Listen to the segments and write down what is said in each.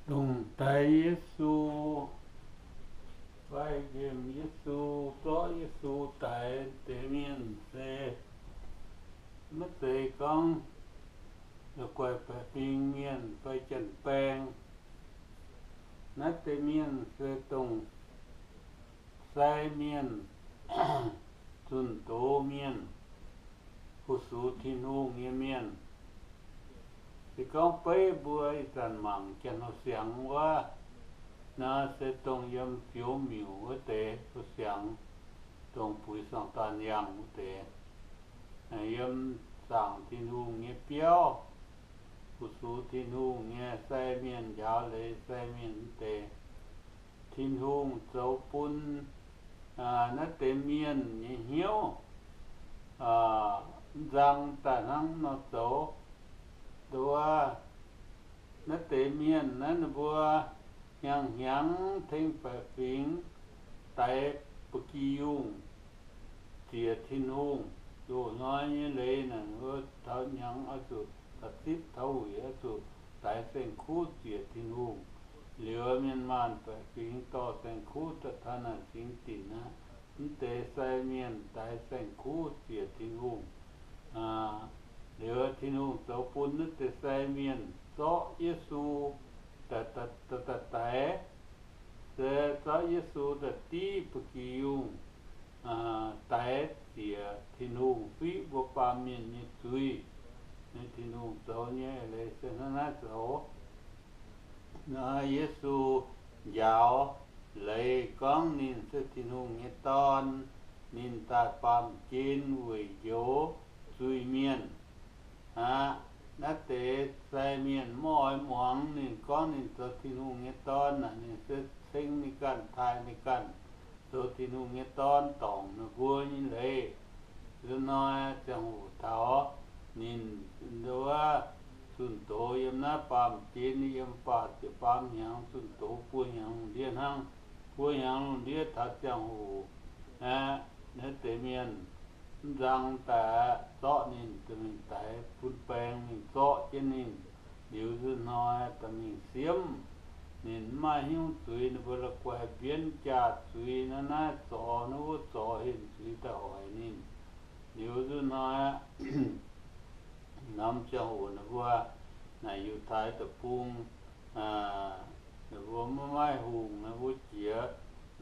Dongh daix Yesu fai nqemh Yesu, zorqv Yesu daix deix mienh se maiv zeiz gorngv la'guaih baeqc fingx mienh fai janx-baeng. Naaiv deix mienh se dongh sai mienh, zunh doz mienh, fu-sux Tin-Hungh nyei mienh. Se gorngv beiv mbuo ih zanc mangc janx-hoh siangx wuov, naaiv se dongh yiem fioux miuc wuov deix hoh siangx, dongh buix saangx daanh yangh wuov deix, yiem zaangc Tin-Hungh nyei biauv, fu-sux Tin-Hungh nyei sai mienh, njaaux leiz sai mienh wuov deix. Tin-Hungh zoux bun naaiv deix mienh nyei hnyouv nzang daaih hnangv nor zoux. Nduov naaiv deix mienh naaiv ninh mbuo hnyangx-hnyangx tengx baeqc fingx daix ba'gi yungh ziec Tin-Hungh. Loz-hnoi nyei leiz naaic, wuov taux hnyangx oix zuqc da'zipv, taux wuic oix zuqc daix saeng-kuv ziec Tin-Hungh. Liuz mienh maanh baeqc fingx dorh saeng-kuv daaih taux naaic cingx dinc aqv. Mv deix sai mienh daix saeng-kuv ziec Tin-Hungh. Liuz Tin-Hungh zoux bun naaiv deix sai mienh zorqv Yesu daaih, daaih, daaih daix, se zorqv Yesu daaih div ba'gi yungh daix ziec Tin-Hungh, fiqv mbuo baamh mienh nyei zuiz. Tin-Hungh zoux nyei leiz se hnangv naaiv zoux. Naaiv Yesu njaaux leiz gorngv ninh se Tin-Hungh nyei Dorn, ninh daaih baamh gen weic njoux zuiz-mienh aqv. Naaiv deix sai mienh maiv oix muangx ninh gorngv ninh zoux Tin-Hungh nyei Dorn naaic, ninh se ceng ninh ganh, taaih ninh ganh zoux Tin-Hungh nyei Dorn dorngc ninh mbuo nyei leiz. Nzunc hnoi ziangh hoc taux ninh nduov zunh doz yiem naaiv baamh gen, yiem baac ziepc baamv hnyangx zunh doz buo hnyangx lungh ndiev hnangv. Buo hnyangx lungh ndiev taux ziangh hoc aqv, naaiv deix mienh mv nzang daaih zorqv ninh dorh mingh daix bun baeng mingh zorqv jienv ninh. Liuz nzunc hnoi dorh mingh siemv. Ninh mv maaih hnyouv zuiz, ninh mbuo la'guaih mbienv jaax zuiz, naaiv naaiv zorx, naaiv wuov zorx, hemh zuiz daaih hoic ninh. Liuz nzunc hnoi aqv, norm ziangh hoc ninh mbuo naaic Yiutai Deic-Bung, ninh mbuo maiv maaih hungh, ninh mbuo jiex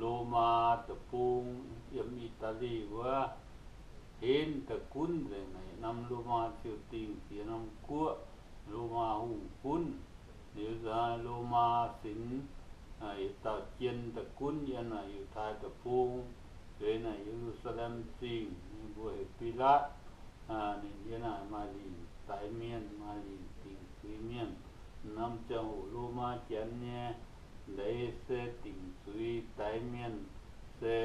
Lomaa Deic-Bung, yiem I^daa^li wuov, henv daaih gunv nzengc. Naaic norm Lomaa ziouc dingh ziex norm guoqv, Lomaa hungh gunv. Liuz nzunc Lomaa sinx yietc dauh jien daaih gunv yiem naaic Yiutai Deic-Bung, liuz naaic Ye^lu^saa^lem Zingh, ninh mbuo heuc Bilaatv. Ninh yiem naaic maaih lingc daix mienh, maaih lingc dingc zuiz mienh. Norm ziangh hoc Lomaa Janx nyei leiz se dingc zuiz daix mienh, se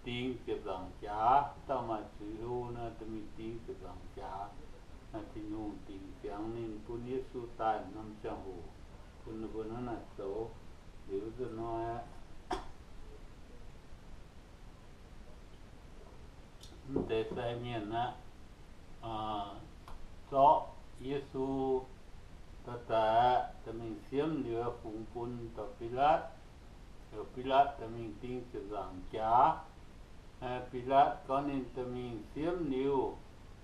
ding ziepc nzaangc jaax. Dauh maaih zuiz hlo nor, dorh mingh ding ziepc nzaangc jaax. Tin-Hungh dingc ziangx ninh bun Yesu daaih norm ziangh hoc, bun ninh mbuo hnangv naaic zoux. Liuz nzunc hnoi aqv, mv deix sai mienh aqv, zorqv Yesu daaih, daaih aqv, dorh mingh siemv liuz fungx bun dorh Bilaatv. Heuc Bilaatv dorh mingh ding ziepc nzaangc jaax. Bilaatv gorngv ninh dorh mingh siemv liuz,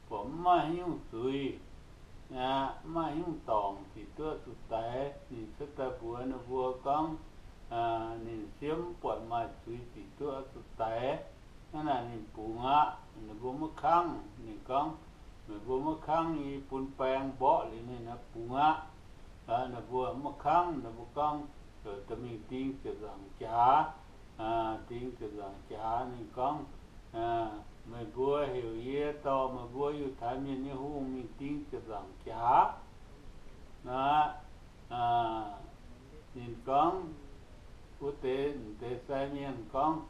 buatc mv maaih haaix nyungc zuiz, mv maaih haaix nyungc dorngc ziqc duqv zuqc daix. Ninh cuotv daaih mbuox ninh mbuo gorngv, ninh siemv mv buatc maaih zuiz ziqc duqv zuqc daix. Hnangv naaic ninh bungx aqv. Ninh mbuo maiv kangv. Ninh gorngv, meih mbuo maiv kangv, yie bun baeng mborqv liuz ninh aeqv, bungx aqv. Ninh mbuo maiv kangv. Ninh mbuo gorngv, dorh mingh ding ziepc nzaangc jaax. Ding ziepc nzaangc jaax. Ninh gorngv, meih mbuo heuc yie dorh meih mbuo Yiutai Mienh nyei hungh mingh ding ziepc nzaangc jaax aqv. Ninh gorngv, wuov deix, deix sai mienh gorngv,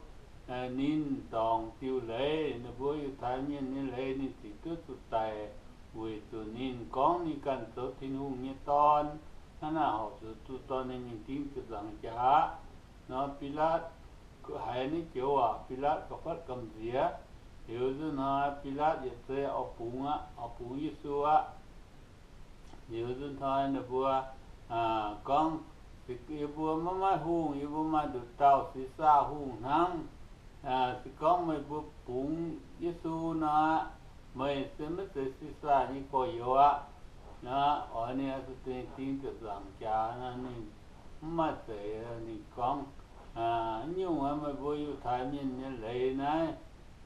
ninh dorngc diuh leiz, ninh mbuo Yiutai Mienh nyei leiz, ninh ziqc duqv zuqc daic, weic zuqc ninh gorngv ninh ganh zoux Tin-Hungh nyei Dorn. Hnangv naaic horpc zuqc zuqc dorh ninh mingh ding ziepc nzaangc jaax aqv. Nor Bilaatv haiz naaiv joux waac, Bilaatv gauh fatv gamh nziex. Liuz nzunc hnoi Bilaatv yietc zei oix bungx aqv, oix bungx Yesu aqv. Liuz nzunc hnoi ninh mbuo gorngv, Yie mbuo maiv maaih hungh, yie mbuo maaih nduqc dauh Sisaa Hungh hnangv. Se gorngv meih mbuo bungx Yesu nor, meih se maiv zeiz Sisaa nyei gorx-youz aqv. Nor oix ninh oix zuqc ding ziepc nzaangc jaax nor, ninh mv maaih zeiz. Ninh gorngv, Nyungc meih mbuo Yiutai Mienh nyei leiz naaiv,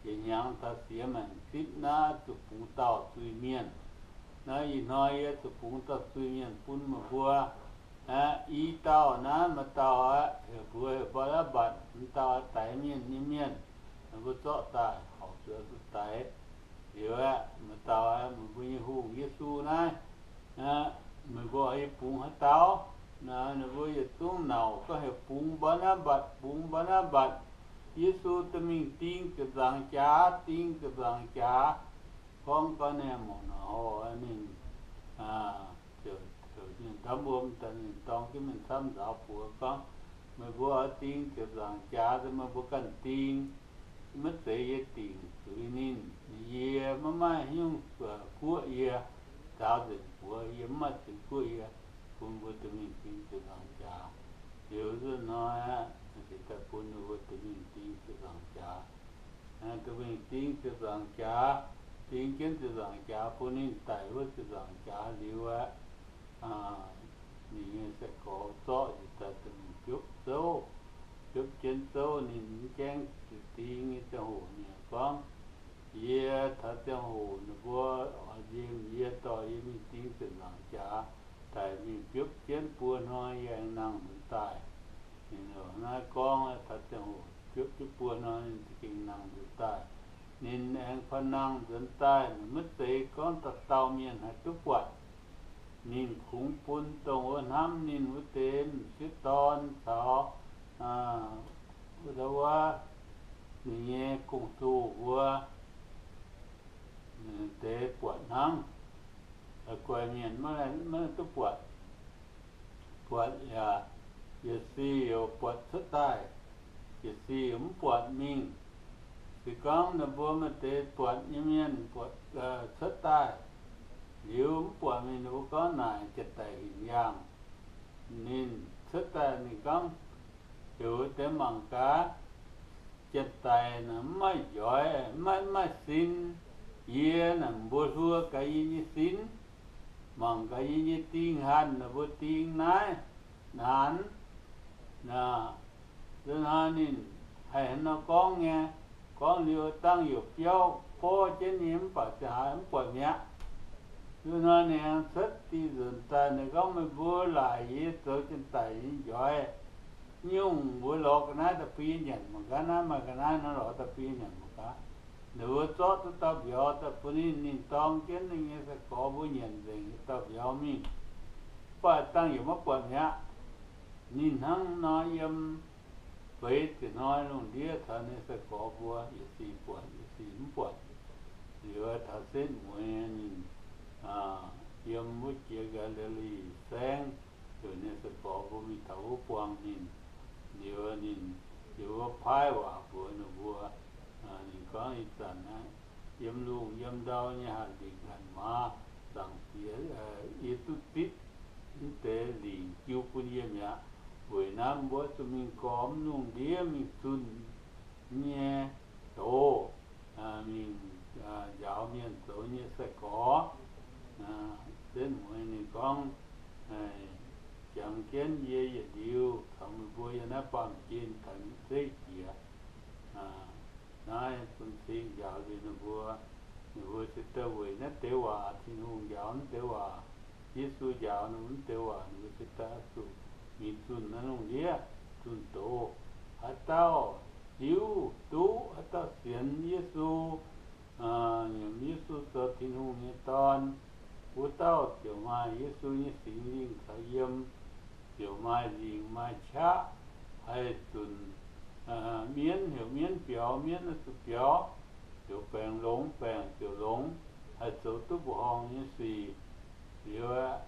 yietc hnyangx taux siex maengc zipv naaiv zuqc bungx dauh zuiz-mienh. Naaiv ih hnoi yie zuqc bungx dauh zuiz-mienh bun meih mbuo. I dauh naaiv maaih dauh aqv, heuc mbuox heuc Mbaa^naa^mbatc, m'dauh daix mienh nyei mienh. Meih mbuo zorqv daaih, horpc zuqc zuqc daix. Liuz aeqv, maaih dauh aqv, meih mbuo nyei hungh Yesu naaiv, meih mbuo oix bungx haaix dauh? Ninh mbuo yietc zungv nauc gorngv heuc bungx Mbaa^naa^mbatc, bungx Mbaa^naa^mbatc. Yesu daaih mingh ding ziepc nzaangc jaax, ding ziepc nzaangc jaax. Gorngv gau ninh mouc noic horh ninh ziouc heuc ninh ndamv wuom daaih, ninh dorng jienv mingh camv nzaaux buoz gorngv, Meih mbuo oix ding ziepc nzaangc jaax, meih mbuo ganh ding. Maiv zeiz yie dingc zuiz ninh. Yie maiv maaih haaix nyungc guoqv yie, nzaaux nzengc buoz, yie maiv maaih zuiz guoqv yie, bun mbuo daaih mingh ding ziepc nzaangc jaax. Liuz nzunc hnoi aqv, daaih bun ninh mbuo daaih mingh ding ziepc nzaangc jaax. Daaih mingh ding ziepc nzaangc jaax, ding jienv ziepc nzaangc jaax bun ninh daic wuov ziepc nzaangc jaax liuz aqv, ninh nyei sai-gorx zorqv njiec daaih daaih mingh biopv zouv. Biopv jienv zouv ninh mv gaengh ding nyei ziangh hoc ninh gorngv, Yie taux ziangh hoc ninh mbuo oix nziex yie dorh yie mingh ding ziepc nzaangc jaax daic mingh biopv jienv buo hnoi yie aengx nangh nzuonx daaih. Ninh naaiv gorngv taux ziangh hoc biopv jienv buo hnoi ninh za'gengh nangh nzuonx daaih. Ninh aengx faaux nangh nzuonx daaih, maiv zeiz gorngv dauh dauh mienh haih duqv buatc. Ninh kungx bun dongh wuov hnamv ninh wuov deix m'sieqv dorn caux wuov dauh wuov ninh nyei gong-zoh mbuo deix buatc hnangv. La'guaih mienh maiv duqv buatc. Buatc yaac yietc sic yaac buatc cuotv daaih, yietc sic yaac mv buatc mingh. Se gorngv ninh mbuo maaih deix buatc nyei mienh buatc cuotv daaih, liuz mv buatc mingh, ninh mbuo gorngv naaic janx-daic hinc yaangh. Ninh cuotv daaih ninh gorngv, heuc deix mangc gaax, janx-daic naaic mv maaih njoix, maiv maaih sin. Yie naaic mbuo hluo gaax yie nyei sin, mangc gaax yie nyei ding hanh, naaic mbuo ding naaiv naanc. Nzunc hnoi ninh haih hnangv nor gorngv nyei, gorngv liuz dangh youc biauv borv jienv nyei mv baac ziangh haaix mv buatc mi'aqv. Nzunc hnoi ninh aengx cuotv dih nzunc daaih, ninh gorngv, Meih mbuo laaic yie zoux janx-daic nyei njoix. Nyungc mbuo lorz ga'naaiv daaih bun yie nyanc mangc gaax, naaiv maaih ga'naaiv nor, lorz daaih bun yie nyanc mangc gaax. Ninh mbuo zorqv duqv dauh mbiauz daaih bun ninh, ninh dorng jienv ninh nyei sai-gorx mbuo nyanc nzengc dauh mbiauz mingh. Mv baac dangh youc maiv buatc mi'aqv. Ninh hnangv nor yiem feix ziepc hnoi lungh ndiev caux ninh sai-gorx mbuo yietc sic buatc yietc sic mv buatc. Liuz taux setv mueiz ninh yiem wuov jiex Gaa^li^li Saengv, heuc ninh sai-gorx mbuo mingh taux wuov buangh ninh. Liuz ninh, liuz wuov paaiv waac mbuox ninh mbuo, ninh gorngv, Ih zanc naaiv yiem lungh yiem ndau nyei hatc lingc hatc maaz, zaangc Diex, yie duqv zipv mv deix lingc jiu bun yie mi'aqv. Weic naaiv mbuo zuqc mingh gormx lungh ndiev mingh zunh nyei doz, mingh njaaux mienh zoux nyei sai-gorx. Setv mueiz ninh gorngv, Jangx jienv yie yietc liuz caux meih mbuo yiem naaiv baamh gen taux nyei zeiv jiex. Naaiv bun cing njaaux liuz ninh mbuo, ninh mbuo se daaih weic naaiv deix waac, Tin-Hungh njaaux naaiv deix waac, Yesu njaaux ninh mbuo naaiv deix waac, ninh mbuo se daaih zuqc mingh zunh naaiv lungh ndiev, zunh doz. Haaix dauh hiuv duqv, haaix dauh sienx Yesu, nyiemc Yesu zoux Tin-Hungh nyei Dorn, wuov dauh ziouc maaih Yesu nyei Singx Lingh caux yiem, ziouc maaih lingc maaih qaqv, haih zunc mienv heuc mienv biaux, mienv zuqc biaux, heuc baengc longx, baengc ziouc longx, haih zoux duqv mbuoqc horngh nyei sic. Liuz aeqv,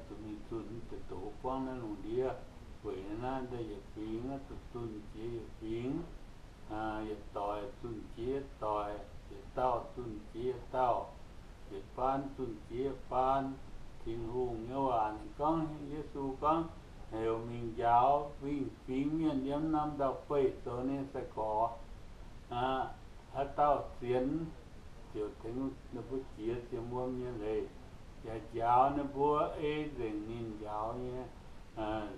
zuqc mingh zunh deix doz buangv naaiv lungh ndiev. Weic naaiv deix yietc fingx zuqc zunh jiex yietc fingx, yietc doic zunh jiex yietc doic, yietc dauh zunh jiex yietc dauh, yietc baan zunh jiex yietc baan, Tin-Hungh nyei waac. Ninh gorngv, Yesu gorngv, heuc mingh njaaux fingx-fingx mienh yiem norm ndau-beih zoux ninh nyei sai-gorx. Haaix dauh sienx, ziouc tengx ninh mbuo jiex ziepc wuom nyei leiz, yaac njaaux ninh mbuo ei nzengc ninh njaaux nyei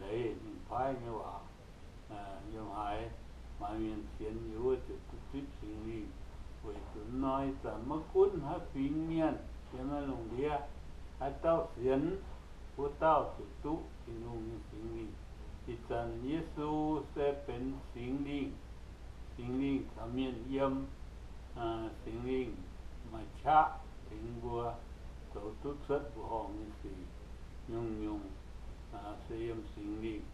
leiz. Ninh paaiv nyei waac, yiem haaix maaih mienh sienx, yiem wuov ziouc duqv zipv Singx Lingh. Weic zuqc hnoi ih zanc maiv gunv haaix fingx mienh yiem naaiv lungh ndiev, haaix dauh sienx, wuov dauh ziouc duqv Tin-Hungh nyei Singx Lingh. Ih zanc Yesu se benx Singx Lingh. Singx Lingh caux mienh yiem. Singx Lingh maaih qaqv tengx mbuo zoux duqv cuotv mbuoqc horngh nyei sic. Nyungc-nyungc se yiem Singx Lingh.